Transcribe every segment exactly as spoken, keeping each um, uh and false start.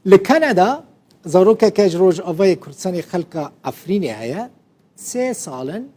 Li Kanada zarokeke ji Rojavayê Kurdistanê xelka Efrînê heye, sê sal in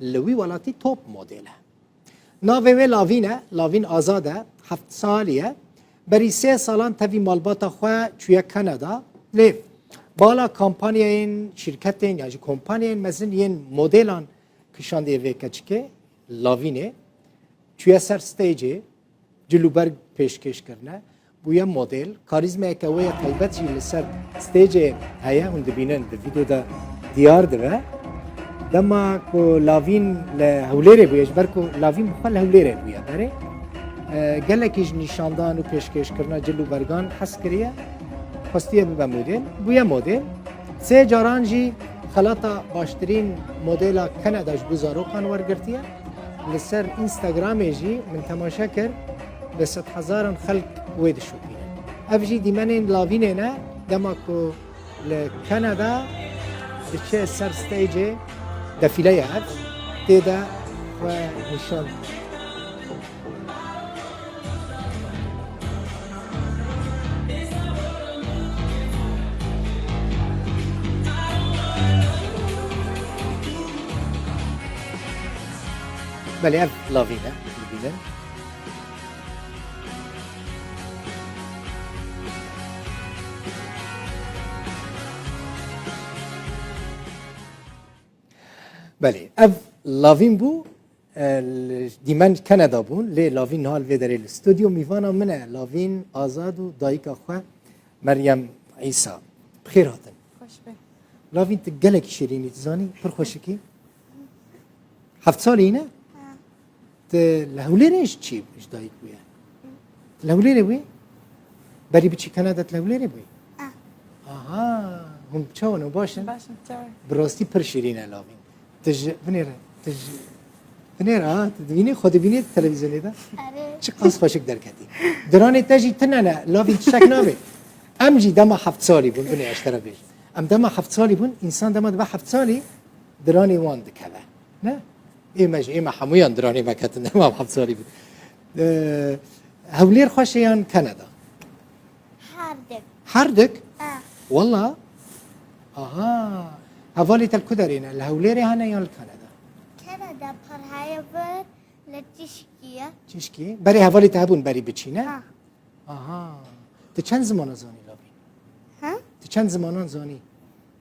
li wî welatî top model e. Navê wê Lavîn e, Lavîn Azad e, heft salî ye. Berî sê salan tevî malbata xwe çûye Kanada. Lê bala kampanyayên şîrketên yan jî kompanyayên mezin yên modelan kişandiye vê keçikê Lavînê. Çûye ser stêcê, cil û berg pêşkêş kirine. Bûye model. Karîzmayeke wê ye taybet jî li ser stêcê heye. Hûn dibînin, di vîdeo de diyar dibe. Dema ku Lavîn li Hewlêrê bûye, ji ber ku Lavîn bi xwe li Hewlêrê bûye berê, e, gelekî ji nîşandan û pêşkêşkirina cil û bergan hez kiriye. Xwestiye bibe model. Bûye model. Sê caran jî xelata baştirîn modela Kanada ji bo zarokan wergirtiye. Li ser Instagramê jî min temaşe kir, bi sedhezaran xelk wê dişopînin. Ev jî dîmenên Lavînê ne, dema ku li Kanada diçe ser stêcê, defîle ye ev, tê de xwe nîşan. Belê, ev Lavîn e, dibînin. Belê, ev Lavîn bû. E, li, dîmen Kanada bûn, lê Lavîn niha li vê derê li stûdyo mîvana min e. Lavîn Azad û dayika xwe Meryem Îsa. Bi xêr hatin. Xweş be. Lavîn, tu gelekî şêrînî, tu zanî, pir xweşikî. Heft salî ne? Ha. Tu li Hewlêrê ji çî, ji dayik bûye? Tu li Hewlêrê bûyî? Berî biçî Kanada tu li Hewlêrê bûyî? Ah. Aha, hûn çawa ne, baş in? Baş in, çawa? Bi rastî pir şîrîn e Lavîn. Tu ji, binêre, tu ji, binêre ha, tu dibînî, xwe dibînî televîzyonê de? Erê. Çiqas xweşik derketî. Diranê te jî tune ne, Lavîn, tiştek nabe. Em jî dema heft salî bûn, binê ez te re bêjim. Em dema heft salî bûn, însan dema dibe heft salî, diranê wan dikeve. Ne? Ê me jî, ê me hemûyan diranê me ketin, dema heft salî bûn. Ee, Hewlêr xweş e yan Kanada? Herdik. Herdik? Eh. Walla? Aha. Hevalê te li ku derê ne? Li Hewlêrê hene yan li Kanada? Kanada pir heye vir li Tişkî ye. Tişkî? Berê hevalê te hebûn berî biçî ne? Ha. Aha. Tu çend zimana zanî Lavîn? Ha? Tu çend zimanan zanî?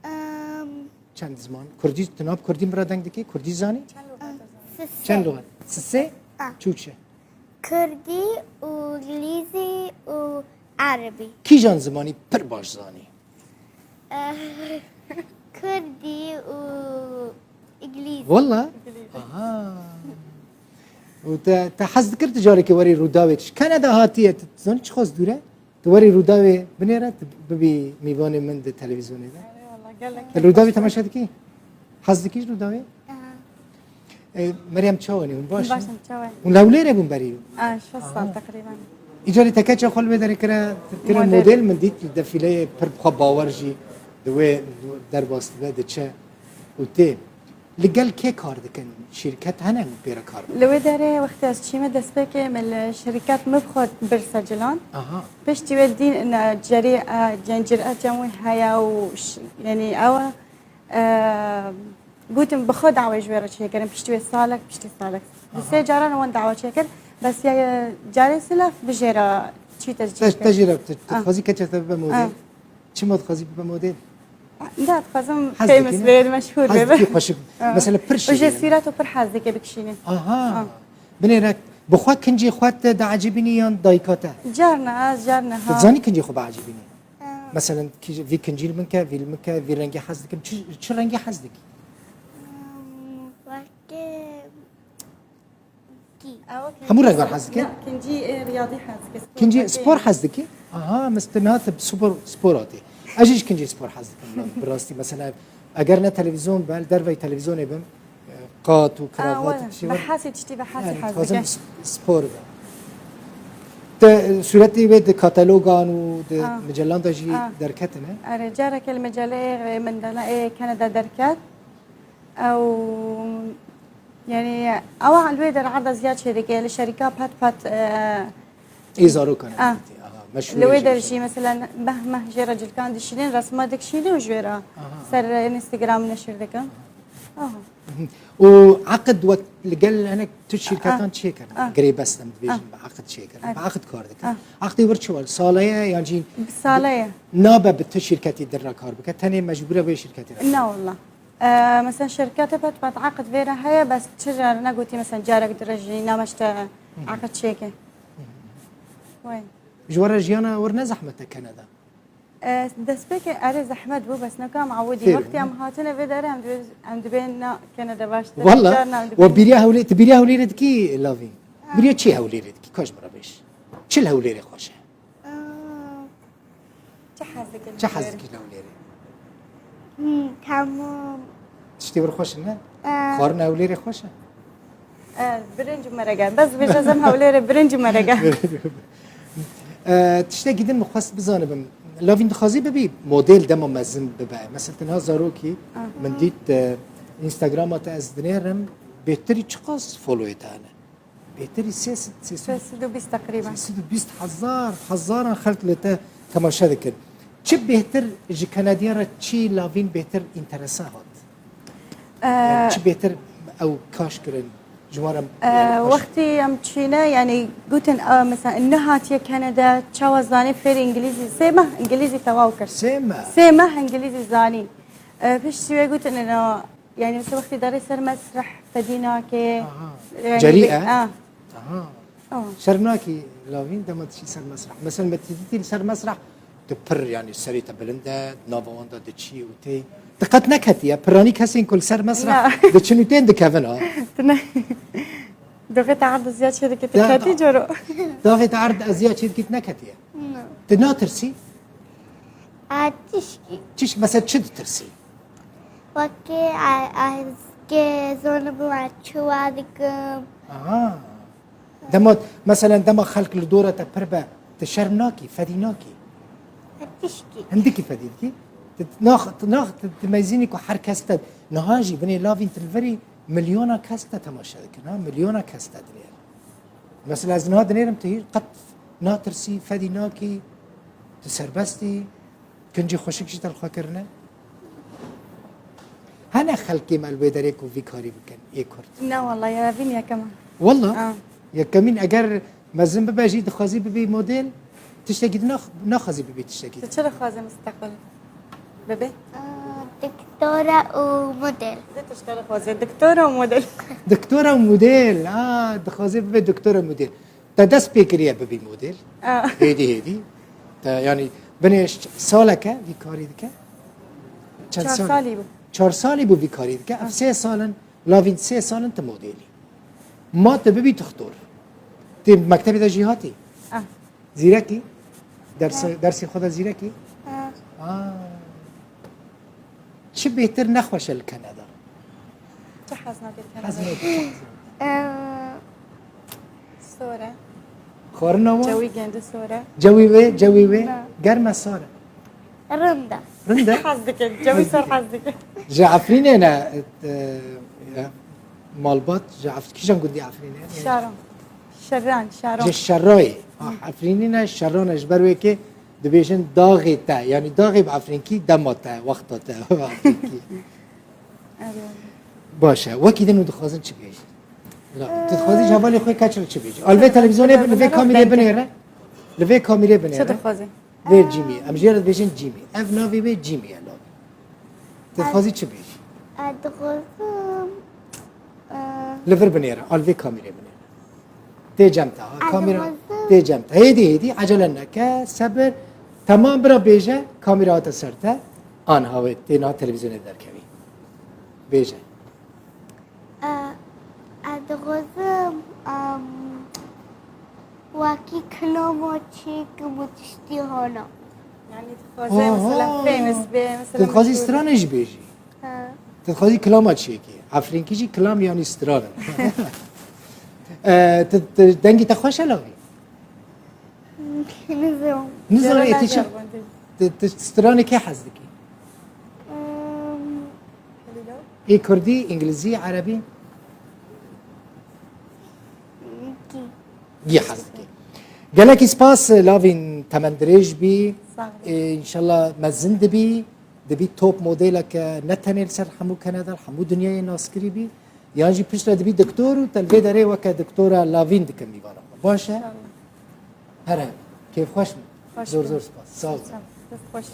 Em, Çend ziman? Kurdî, tu nav Kurdî min re deng dikî? Kurdî zanî? Çend lûğet? Çend lûğet? Sisê? Ah. Çûçe? Kurdî û Îngilîzî û Erebî. Kîjan zimanî pir baş zanî? Eh, Kurdî û Îngilîzî. Walla? Îngilîzî. Aha. Û te, te hez dikir tu carekê werî Rûdawê, tu ji Kanada hatiye, tu zanî çiqas dûr e? Tu werî Rûdawê binêre, tu bibî mîvanê min di televîzyonê de. Erê wala, gelek. Tu Rûdawê temaşe dikî? Hez dikî ji Rûdawê? Aha. E, Meryem, çawa ne? Hûn baş in? Baş in, çawa? Hûn li Hewlêrê bûn berî? A, şeş sal teqrîben. Îcarê te keça xwe li wê derê kire, kire model. Model, min dît li defîleyê pir bi xwe bawer jî di wê derbas dibe, diçe û tê. Li gel kê kar dikin? Şîrket hene hûn pê re kar bikin? Li wê derê wextê ez çîme destpêkê min li şirket min bi xwe bir secilan. Aha. Piştî wê dîn, ne, cerê, e, yani cüretê wî heye û ş-, yani ew, e, gotin bi xwe dawê ji wê re çêkirin. Piştî wê salek, piştî salek. Aha. Di sê caran wan dawa çêkir. Bes ya carê silaf bijêra çî te ji cî Te, te jî re, te, te Ah. dixwazî keça te bibe model? Ah. Çima dixwazî bibe model? Da, dixwazim Hez famous dikî, ne? bê, meşhûr Hez bê. dikî, xweşik. Ah. Mesela pir Û jê şîrîn e. Sûret û pir hez dike bikişînin. Aha. Ah. Binêre, bi xwe kincê xwe te diecibînî yan dayika te? Carna, ez carna, Tu ha. dizanî kincê xwe biecibînî? Ah. Mesela, kî-, vî kincî li min ke, vî li min ke, vî rengî hez dikim. Çi, çi rengî hez dikî? Hmm, belkî Hemû rengan hez dike? Na, kincî, e, riyadî hez dike. Spor Kincî belkî spor hez dike? Aha, mesela niha tu spor, spor hatî. Ez jî ji kincî spor hez dikim. Bi rastî, mesela, eger ne televîzyon be, li derveyî televîzyonê bim, e, qat û Aa, kravat û wele, tiştê were. Behasî tiştî behasî Yani, hez dixwazim dike. s-, spor be. Te, e, sûretê wê di katalogan û di Aa. micelan de jî Aa. derketine? Erê, careke li meceleyê, e, mendana, e, Kanada derket. Ew, yani, ewa li wê der erda ziya çêdike, li şerîka pat pat, e, Ê zarokan Ah. dîtî, aha, Meşhûr Li wê jî der jî mesela meh meh jê re cilkan dişînin, resma dikişînin û ji wê re ser Instagram neşir dikin. Aha. Û eqid wek li gel hinek tu şîrketan çêkirin? Girêbest em dibêjin, bi eqid çêkirin. Bi eqid kar dikin. Eqdê wir çi wal? Sale ye yan jî? Bi sale ye. Nabe bi tu şîrketî din re kar bike, tenê mecbûre vê şîrketî re. Na wala. Ee, mesela şirkete pet pet eqid vê re heye, bes çi re negotî, mesela carek direjî, nameşte eqid çêke. Way. Ji we re jiyana wir ne zehmet e Kanada? Ee, destpêkê erê zehmet bû, bes neka em ewidî. Fêr Wextî bû. Em hatine vê derê, em dibê, em dibê na Kanada baştir. Wala, Carna em dibê we bîriya Hewlê-, tu bîriya Hewlêrê dikî Lavîn? Ha. Bîriya çi Hewlêrê dikî? Ka ji min re bêj. Çi li Hewlêrê xweş e? Aa. Çi hez dikî li Hewlêrê? Çi hez dikî li Hewlêrê? Hmm, tamam. Tiştê wir xweş in, ne? Ee. Xwarina Hewlêrê xweş e? Ee, birinc û merege. Bes bêje zem Hewlêrê birinc û merege. Ee, tiştekî din min xwest bizanibim. Lavîn dixwazî bibî model dema mezin bibe. Mesela tu niha zarokî, aha, min dît, e, Instagrama te ez dinêrim, bêhtirî çiqas followê te hene? Bêhtirî sê sed, sê sed. Sê sed û bîst teqrîben. Sê sed û bîst hezar, hezaran xelk li te temaşe dikin. Çi bêhtir ji Kanadiyan re çi Lavîn bêhtir înteresa hat? Ee, Yani çi bêhtir ew kaş kirin ji wan re, ee, yani baş- Wextî em çîne, yani gotin, a, mesela nehatiye Kanada, çawa zanî fêrî îngilîzî, sê meh îngilîzî tewaw kir. Sê meh? Sê meh îngilîzî zanî. Ee, piştî wê gotin, ina, yani mesela wextî derê ser mesreh fedî nake. Aha. Yani Cerî be-, e? Ah. Aha. Aa. Şerm nakî Lavîn dema diçî ser mesreh? Mesela me te dîtî li ser mesreh, tu pir, yani serê te bilind e, nava wan de diçî û tê. Tu qet neketiye, piranî kesên ku li ser mesreh diçin û tên dikevin ha. Tu ne. Doxê te erd ziya çê dikî, tu ketî coro. Doxê te erd ziya çê dikî, tu neketiye. Ne. Tu natirsî? A, tişkî. Çiş, mesela çi ditirsî? Wekî, a, a, ez kê zonibim, ez çi wa dikim. Aha. Dema, meselen, dema xelk li dora te pir be, tu şerm nakî, fedî nakî? Tişkî. Hindikî fedî dikî? Tu nax-, tu nax-, tu, tu meyzînî ku her kes te, niha jî binê Lavîn tu li verî milyona kes te temaşe dikin, ha? Milyona kes te dinêrin. Mesela ez niha dinêrim tu hî qet natirsî, fedî nakî, tu serbest î. Kincî xweşik jî te li xwe kirine? Hene xelkê me li wê derê ku vî karî bikin, ê Kurd? Na wallahî, evîn yekem e. Wallah? A. Yekemîn, eger mezin bibe jî dixwazî bibî model, tiştekî di nax-, naxwazî bibî tiştekî di? Tu çi dixwazî misteqbil bibî? A, doktora û model. Di tişta dixwazî, doktora û model. Doktora û model, a, dixwazî bibê doktora model. Te dest pê kiriye bibî model? A. Hêdî hêdî. Te, yanî, binê ş-, saleke vî karî dike? Çend sal? Çar salî bû. Çar salî bû vî karî dike. Ev sê sal in, Lavîn, sê sal in tu modelî. Ma tu bibî dixtor. Tu mektebê de jî hatî? A. Zîrekî? Derse-, Ha. Dersê xwe de zîrekî? Ha. A. Çi bêhtir nexweş e li Kanada? Çi hez nake li Kanada? Hez nake, çi hez nake? Ee, Sor e. Xwarina wan? Cewî gêndi sor e. Cewî wê, cewî wê. Na. Germ e, sar e? Rind e. Rind e? Hez dike. Cewî sor hez dike. Ji Efrînê ne, e, e, malbat, ji Ef-, kîjan gundî Efrînê? Şaron. Şerran, Şaron. Ji Şerrayê. Ha, Efrînî ne, Şerran e, ji ber wê kê dibêjin daxê te, yanî daxê bi efrînkî dema te, wexta te, bi efrînkî. Erê. Baş e, wekî din û dixwazin çi bêjin? La, tu dixwazî ji hevalê xwe keçir çi bêjî? Al vê televîzyonê, li vê kamîrê binêre. Li vê kamîrê binêre. Çi dixwazî? Vê Jimmy. Em jê re dibêjin Jimmy. Ev navê wê Jimmy ye, navê. Tu dixwazî çi bêjî? Ez dixwazim, e, Li vir binêre, al vê kamîrê binêre. Tê cem te, ha, Ez kamîra dixwazim. Tê cem te. Hêdî, hêdî, ecele neke, sebir. Temam, bira bêje, kamîra hate ser te. Aniha wê tê niha televîzyonê derkevî. Bêje. E, ez dixwazim, em, wekî kilama çêkim û tiştî hana. Yani dixwaze, aha, mesela famous be, mesela Tu dixwazî meşhur be. Stranê jî bêjî? Ha. Tu dixwazî kilama çêkî. Efrînkî jî kilam yanî stran e. E, tu, tu, dengî te xweş e, Lavî? Nizanim. Nizanim, Zerre ê tu çi? Nazer bende. Tu, tu stranê kê hez dikî? Em, Ê kurdî, îngilîzî, erebî? Kî? Gî hez dikî. Gelekî spas, Lavîn, temendirêj bî, Sağ olun. e, înşallah mezin dibî, dibî top modeleke ne tenê li ser hemû Kanada, hemû dinyayê naskirî bî. Yan jî piştre dibî doktor û te li vê derê weke doktora Lavîn dikin mîvana xwe. Baş e? İnşallah. Here, kêfxweş bû. Hoş Zor bulduk. zor spas. Sağ olun. Sağ olun. Hoş.